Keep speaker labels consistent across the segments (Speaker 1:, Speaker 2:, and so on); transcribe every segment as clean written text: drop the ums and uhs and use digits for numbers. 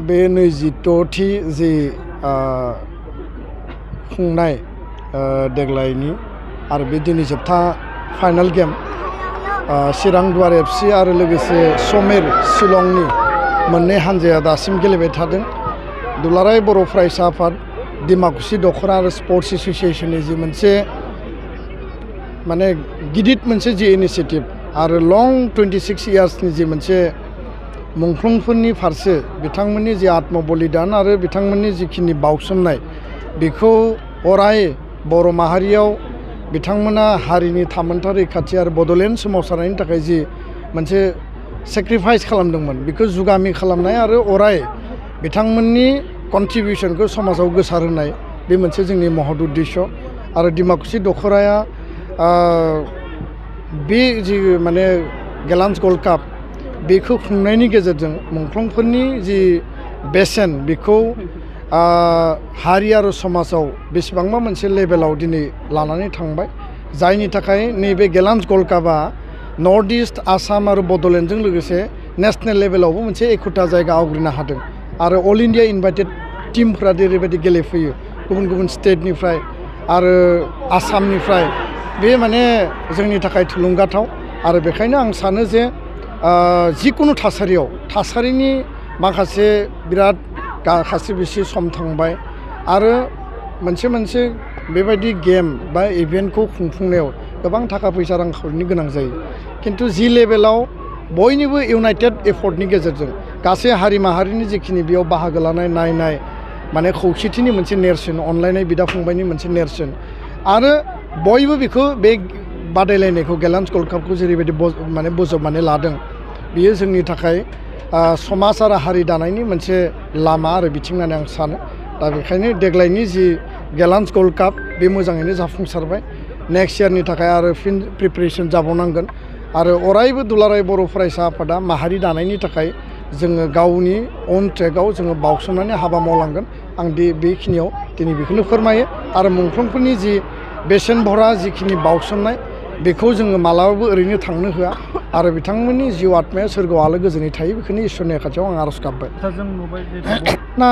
Speaker 1: बे 26थि जि खुंनाय देग्लायनि आरो बे दिनै जोबथा फाइनाल गेम चिरां दुवार एफसि आरो लोगोसे समेर शिलंनि मोननै हानजाया दासिम गेलेबाय थादों। दुलाराय बर' फरायसा आफाद डिमाकुसि दख'रा आरो स्पर्ट्स एस'सिएशननि जि मोनसे माने गिदिर मोनसे जि इनिशिएटिभ आरो लं 26 इयार्सनि जि मोनसे मुंख्लंफोरनि फारसे बिथांमोननि जि आत्म बलिदान आरो बिथांमोननि जिखिनि बाउसोमनाय बेखौ अराय बर' माहारियाव बिथांमोना हारिनि थामोनथा रैखाथि आरो बड'लेण्ड सोमावसारनायनि थाखाय जि मोनसे सेक्रिफाइस खालामदोंमोन बेखौ जुगामि खालामनाय आरो अराय बिथांमोननि कन्ट्रिबिउसनखौ समाजाव गोसारहोनाय बे मोनसे जोंनि महद उद्देश्य। आरो डिमाकुसि दख'राया बे जि माने गेलान्स गल्ड काप बेखौ खुंनायनि गेजेरजों मुंख्लंफोरनि जि बेसेन बेखौ हारि आरो समाजाव बेसेबांबा मोनसे लेभेलाव दिनै लानानै थांबाय, जायनि थाखाय नैबे गेलान्स गल्ड कापआ नर्थ इस्ट आसाम आरो बड'लेण्डजों लोगोसे नेसनेल लेभेलावबो मोनसे एखुथा जायगा आवग्रिनो हादों। आरो अल इन्डिया इनभाइटेड टीमफ्रा जेरैबायदि गेलेफैयो गुबुन गुबुन स्टेटनिफ्राय आरो आसामनिफ्राय, बे माने जोंनि थाखाय थुलुंगाथाव। आरो बेखायनो आं सानो जे जिकुनु थासारियाव थासारिनि माखासे बिराद खासि बिसि सम थांबाय आरो मोनसे बेबायदि गेम बा इभेन्टखौ खुंफुंनायाव गोबां थाखा फैसा रांखावरिनि गोनां जायो, खिन्थु जि लेभेलाव बयनिबो इउनाइटेड एफर्टनि गेजेरजों गासै हारि माहारिनि जिखिनि बेयाव बाहागो लानाय नायनाय माने खौसेथिनि मोनसे नेरसोन, अनलायनाय बिदा फंबायनि मोनसे नेरसोन आरो बयबो बेखौ बे बादायलायनायखौ गेलान्स गल्ड कापखौ जेरैबायदि माने बोजबनानै लादों, बियो जोंनि थाखाय समाज आरो हारि दानायनि मोनसे लामा आरो बिथिं होननानै आं सानो। दा बेखायनो देग्लायनि जि गेलान्स गल्ड काप बे मोजाङैनो जाफुंसारबाय। नेक्स्ट इयारनि थाखाय आरो फिन प्रिपेरेसन जाबावनांगोन आरो अरायबो दुलाराय बर' फरायसा आफादा माहारि दानायनि थाखाय जोङो गावनि अन ट्रेकआव जोङो बाउसोमनानै हाबा मावलांगोन। आं बेखिनियाव दिनै बेखौनो फोरमायो आरो मुंख्लंफोरनि जि बेसेन भरा जिखिनि बाउसोमनाय बेखौ जोङो मालाबाबो ओरैनो थांनो होआ आरो बिथांमोननि जिउ आत्माया सोरगोआव आलो गोजोनै थायो, बेखौनो इसोरनि खाथियाव आं आर'ज गाबबाय। ना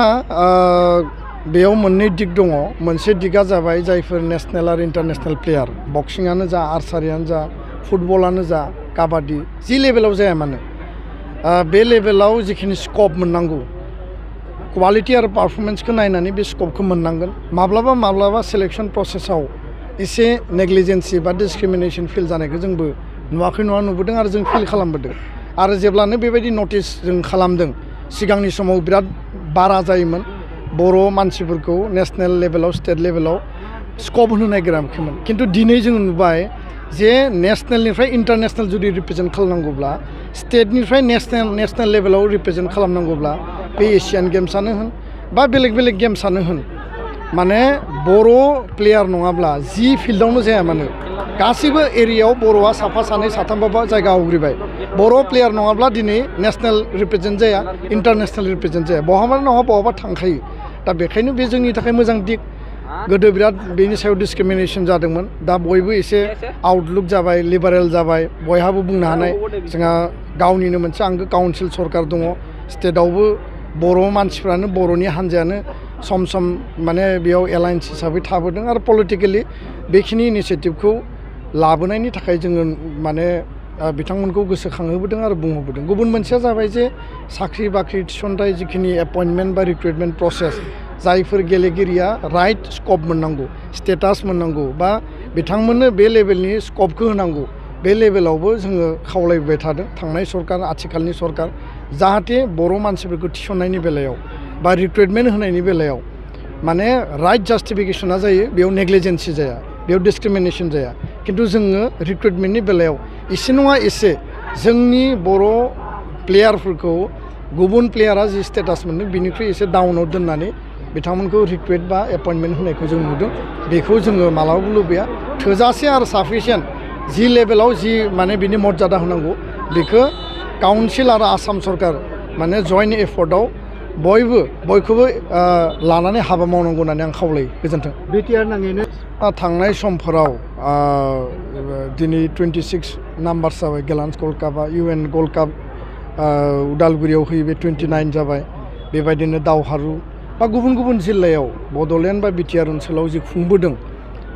Speaker 1: बेयाव मोननै दिग दङ। मोनसे दिगा जाबाय जायफोर नेसनेल आरो इन्टारनेसनेल प्लेयार, बक्सिंआनो जा, आर्सारियानो जा, फुटबलानो जा, काबादि, जि लेभेलाव जाया मानो बे लेभेलाव जिखिनि स्कप मोननांगौ, क्वालिटि आरो पारफरमेन्सखौ नायनानै बे स्कपखौ मोननांगोन। माब्लाबा सेलेक्सन प्रसेसआव एसे नेग्लिजेन्सि बा डिसक्रिमिनेसन फिल जानायखौ जोंबो नुवाखै नङा नुबोदों आरो जों फिल खालामबोदों। आरो जेब्लानो बेबायदि नटिस जों खालामदों, सिगांनि समाव बिराद बारा जायोमोन बर' मानसिफोरखौ नेसनेल लेभेलाव स्टेट लेभेलाव स्कप होनो नागिराखैमोन, खिन्थु दिनै जों नुबाय जे नेसनेलनिफ्राय इन्टारनेसनेल जुदि रिप्रेजेन्ट खालामनांगौब्ला, स्टेटनिफ्राय नेसनेल लेभेलाव रिप्रेजेन्ट खालामनांगौब्ला बे एशियान गेम्सआनो होन बा बेलेग गेम्सआनो होन, माने बर' प्लेयार नङाब्ला जि फिल्डआवनो जाया मानो गासैबो एरियायाव बर'आ साफा सानै साथामबाबो जायगा आवग्रिबाय। बर' प्लेयार नङाब्ला दिनै नेसनेल रिप्रेजेन्ट जाया, इन्टारनेसनेल रिप्रेजेन्ट जाया, बहाबा नङा बहाबा थांखायो। दा बेखायनो बे जोंनि थाखाय मोजां दिग। गोदो बिराद बेनि सायाव डिसक्रिमिनेसन जादोंमोन, दा बयबो एसे आउटलुक जाबाय, लिबारेल जाबाय, बयहाबो बुंनो हानाय जोंहा गावनिनो मोनसे आंगो काउन्सिल सरकार दङ। स्टेटआवबो बर' मानसिफ्रानो, बर'नि हान्जायानो सम माने बेयाव एलायन्स हिसाबै थाबोदों आरो पलिटिकेलि बेखिनि इनिसियेटिभखौ लाबोनायनि थाखाय जोङो माने बिथांमोनखौ गोसोखांहोबोदों आरो बुंहोबोदों। गुबुन मोनसेया जाबाय जे साख्रि बाख्रि थिसनथाय जिखिनि एपइन्टमेन्ट बा रिक्रुइटमेन्ट प्रसेस, जायफोर गेलेगिरिया राइट स्कप मोननांगौ, स्टेटास मोननांगौ बा बिथांमोननो बे लेभेलनि स्कपखौ होनांगौ, बे लेभेलावबो जोङो खावलायबाय थादों थांनाय सरकार, आथिखालनि सरकार, जाहाथे बर' मानसिफोरखौ थिसननायनि बेलायाव बा रिक्रुइटमेन्ट होनायनि बेलायाव माने राइट जास्टिफिकेसना जायो, बेयाव नेग्लिजेन्सि जाया, बेयाव डिसक्रिमिनेसन जाया। खिन्थु जोङो रिक्रुइटमेन्टनि बेलायाव एसे नङा एसे जोंनि बर' प्लेयारफोरखौ गुबुन प्लेयारा जि स्टेटास मोनदों बिनिख्रुइ एसे डाउनाव दोननानै बिथांमोनखौ रिक्रुइट बा एपइन्टमेन्ट होनायखौ जों नुदों। बेखौ जोङो मालाबाबो लुबैया। थोजासे आरो साफिसियेन्ट जि लेभेलाव जि माने बिनि मर्यादा होनांगौ बेखौ काउन्सिल आरो आसाम सरकार माने जयेन्ट एफर्टआव बयखौबो लानानै हाबा मावनांगौ होननानै आं खावलायो। गोजोन्थों। बिटिआर नाङैनो थांनाय समफोराव दिनै 26 नाम्बार जाबाय गेलान्स गल्ड कापआ, इउएन गल्ड काप उदालगुरियाव होयो बे 29 जाबाय। बेबायदिनो दावहारु बा गुबुन गुबुन जिल्लायाव बड'लेण्ड बा बिटिआर ओनसोलाव जि खुंबोदों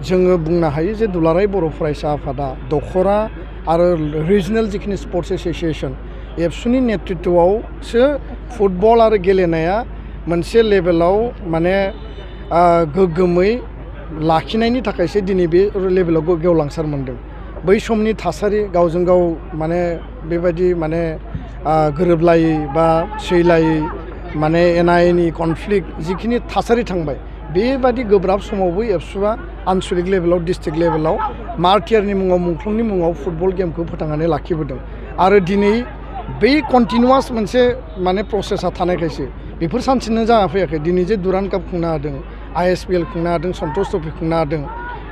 Speaker 1: जोङो बुंनो हायो जे दुलाराय बर' फरायसा आफादा दखरा आरो रिजनेल जिखिनि स्पर्ट्स एस'सिएशन एबसुनि नेतृत्वआवसो फुटबल आरो गेलेनाया मोनसे लेभेलाव माने गोग्गोमै लाखिनायनि थाखायसो दिनै बे लेभेलाव गेवलांसार मोनदों बै समनि थासारि गावजों गाव माने बेबायदि माने गोरोबलायै बा सैलायै माने एना एनि कनफ्लिक्ट जिखिनि थासारि थांबाय बेबादि गोब्राब समावबो एबसुआ आनसलिक लेभेलाव डिस्ट्रिक्ट लेभेलाव मार्टियारनि मुङाव मुंख्लंनि मुङाव फुटबल गेमखौ फोथांनानै लाखिबोदों आरो दिनै बै कन्टिनिउवास मोनसे माने प्रसेसा थानायखायसो बेफोर सानसेनो जाना फैयाखै दिनै जे दुरान्ड काप खुंनो हादों ISPL खुंनो हादों सन्तोष ट्रफि खुंनो हादों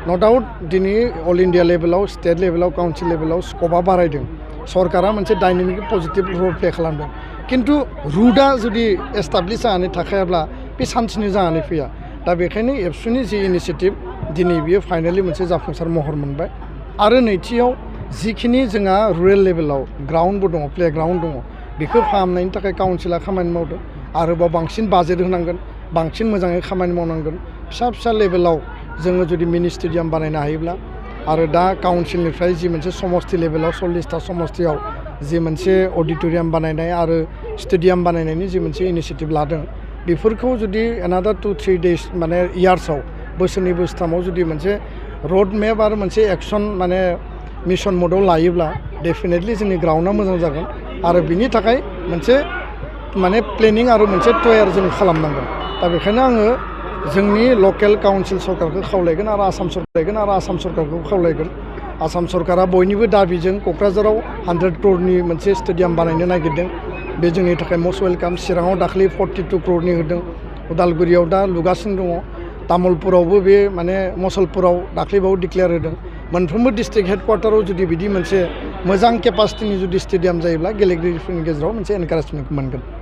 Speaker 1: न' डाउट दिनै अल इन्डिया लेभेलाव स्टेट लेभेलाव काउन्सिल लेभेलाव स्कपआ बारायदों सरकारा मोनसे डाइनामिक पजिटिभ रल प्ले खालामदों किन्तु रुटआ जुदि एस्टाब्लिश जानानै थाखायाब्ला बे सानसेनो जानानै फैया दा बेखायनो एबसुनि जि इनिसियेटिभ दिनै बियो फाइनालि मोनसे जाफुंसार महर मोनबाय आरो नैथियाव जिखिनि जोंहा रुरेल लेभेलाव ग्राउन्डबो दङ प्लेग्राउन्ड दङ बेखौ फाहामनायनि थाखाय काउन्सिला खामानि मावदों आरोबाव बांसिन बाजेट होनांगोन बांसिन मोजाङै खामानि मावनांगोन फिसा फिसा लेभेलाव जोङो जुदि मिनि स्टेडियाम बानायनो हायोब्ला आरो दा काउन्सिलनिफ्राय जि मोनसे समस्ति लेभेलाव 40टा समस्तियाव जि मोनसे अडिट'रियाम बानायनाय आरो स्टेडियाम बानायनायनि जि मोनसे इनिसियेटिभ लादों बेफोरखौ जुदि एनादार 2-3 डेज माने इयार्सआव बोसोरनै बोसोरथामाव जुदि मोनसे रड मेप आरो मोनसे एक्सन माने मिशन मडआव लायोब्ला डेफिनेटलि जोंनि ग्राउन्डआ मोजां जागोन आरो बिनि थाखाय मोनसे माने प्लेनिं आरो मोनसे तयार जों खालामनांगोन दा बेखायनो आङो जोंनि लकेल काउन्सिल सरकारखौ खावलायगोन आरो आसाम सरकारखौ खावलायगोन आसाम सरकारा बयनिबो दाबिजों क'क्राझाराव 100 क्र'रनि मोनसे स्टेडियाम बानायनो नागिरदों बे जोंनि थाखाय मस्ट वेलकाम चिराङाव दाखालि 42 क्र'रनि होदों उदालगुरियाव दा लुगासिनो दङ तामुलपुरावबो बे माने मसलपुराव दाख्लैबाव डिक्लेयार होदों मोनफ्रोमबो डिस्ट्रिक्ट हेडक्वार्टाराव जुदि बिदि मोनसे मोजां केपासिटिनि जुदि स्टेडियाम जायोब्ला गेलेगिरिफोरनि गेजेराव मोनसे एनकारेजमेन्ट मोनगोन